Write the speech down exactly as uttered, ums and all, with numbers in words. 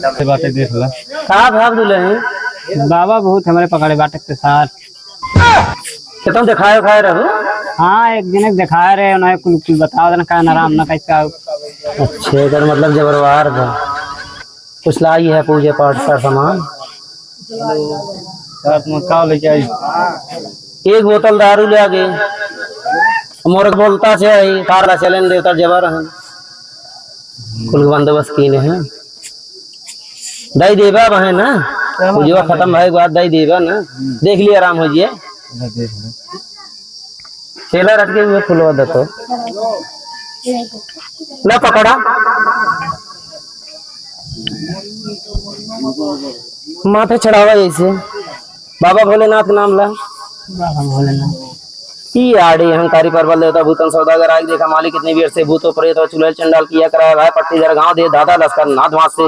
बाटे देख ला। का भाग दुलही? बाबा बहुत हमरे पकड़े बाटे के साथ। तो तुम दिखाए उखाए रहो? हाँ, एक दिन एक दिखाए रहे, उन्हें कुल, कुल बताओ देना का नाम ना कैसा। अच्छे, एकर मतलब जबरवार बा। कुछ लाई है पूजे पाठ का सामान? साथ में का लेके आई? एक बोतल दारू ले आगे। मोर बोलता से आई, तारा चलन देवता जबर हन। कुल बंदोबस्त कीने हैं। दई देबा अब है ना? पूजवा खत्म भए के बाद दई देबा ना? देख लिया, आराम हो जिए। चेला रख के हुए फुलवा दे तो। ला पकड़ा। माथे चढ़ावा ऐसे। बाबा भोलेनाथ के नाम ला। बाबा भोलेनाथ। ई आड़े अहंकारी परबल देवता भूतन सौदागर आग देखा मालिक कितनी बेर से भूतो प्रेत और चुड़ैल चंडाल किया कराया भाई पट्टीदार गांव दे दादा लश्कर नाथ वहां से।